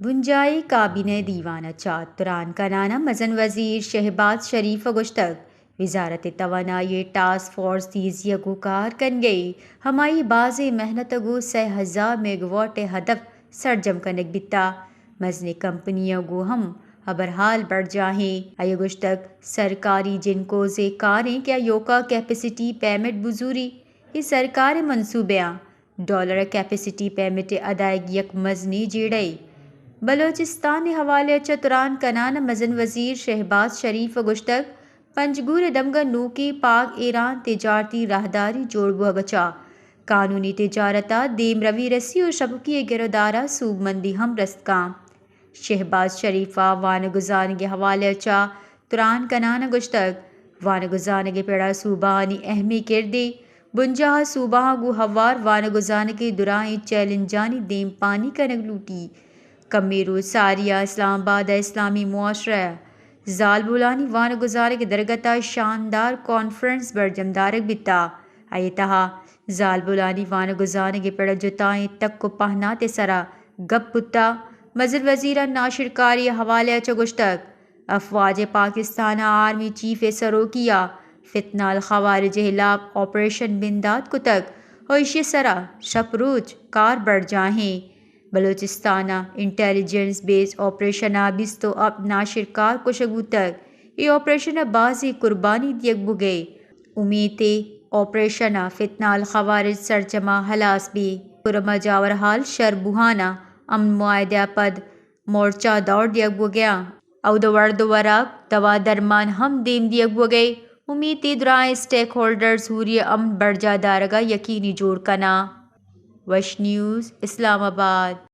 بنجاہی کابینہ ءِ دیوان ءَ چہ تران کنان ءَ مزن وزیر شہباز شریف ءَ گوشتگ، وزارت توانائی ءِ ٹاسک فورس تیزی ءَ گوں کار کنگ ءَ ایں، ہمائی بازیں محنت ءَ گوں سئے ہزار میگاواٹ ءِ ہدف سرجم کنگ بیتگ۔ مزنیں کمپنیاں گوں ہم ہبرحال برجاہ ایں۔ آئی ءَ گوشتگ، سرکاری جنکوز ءِ کار ایں کہ ایوکا کیپیسٹی پیمنٹ بزوری، اے سرکار ءِ منصوبہ آں۔ ڈالر ءِ کیپیسٹی پیمنٹ ءِ ادائیگی یک مزنیں جیڑہ یے۔ بلوچستان ءِ حوالہ ءَ چہ تران کنان ءَ مزن وزیر شہباز شریف ءَ گوشتگ، پنجگور ءِ دمگ ءَ نوکیں پاک ایران تجارتی راہداری جوڑ بوہگ ءَ چہ قانونی تجارت ءَ دیمروی رسی ءُ شبکی ءِ گرودار ءَ سوبمندی ہم رست کنت۔ شہباز شریف ءَ وانگ ءُ زانگ ءِ حوالہ ءَ چہ تران کنان ءَ گوشتگ، وانگ ءُ زانگ ءِ پڑ ءَ صوبہ آنی اہمیں کردے، بنجاہ ءَ صوبہ آں گوں ہوار وانگ ءُ زانگ ءِ درائیں چیلنجانی دیمپانی کنگ لوٹی۔ کمیں روچ ساری ءَ اسلام آباد ءَ اسلامی معاشرہ ءِ زالبولانی وانگ ءُ زانگ ءِ درگت ءَ شاندار کانفرنس برجم دارگ بیتگ۔ آئی ءِ تہا زالبولانی وانگ ءُ زانگ ءِ پڑ ءَ جتائیں تک ءُ پہنات ءِ سرا گپ بوتگ۔ مزن وزیر ءَ ناشرکاری ءِ حوالہ ءَ چہ گوشتگ، افواج پاکستان ءِ آرمی چیف ءِ سروکی ءَ فتنہ الخوارج ءِ ہلاپ آپریشن بندات کتگ ءُ ایشی ءِ سرا شپ روچ کار برجاہ ایں۔ بلوچستان ءَ انٹیلیجنس بیسڈ آپریشن ءَ بیست ءُ ہپت ناشرکار کشگ بوتگ۔ اے آپریشن ءَ بازیں قربانی دیگ بوگ ءَ۔ امیت ایں آپریشن ءَ فتنہ الخوارج سرجم ءَ ہلاس بی۔ پرما جاورحال شر بوہان ءَ امن معاہدہ ءَ پد مورچہ دور دیگ بوگ ءَ ایں۔ اود ءَ ورد ءُ وراک، دوا درمان ہم دیم دیگ بوگ ءَ۔ امیت ایں درائیں اسٹیک ہولڈرز ہوری ءِ امن برجاہ دارگ ءَ یقینی جوڑ کناں۔ وش نیوز، اسلام آباد۔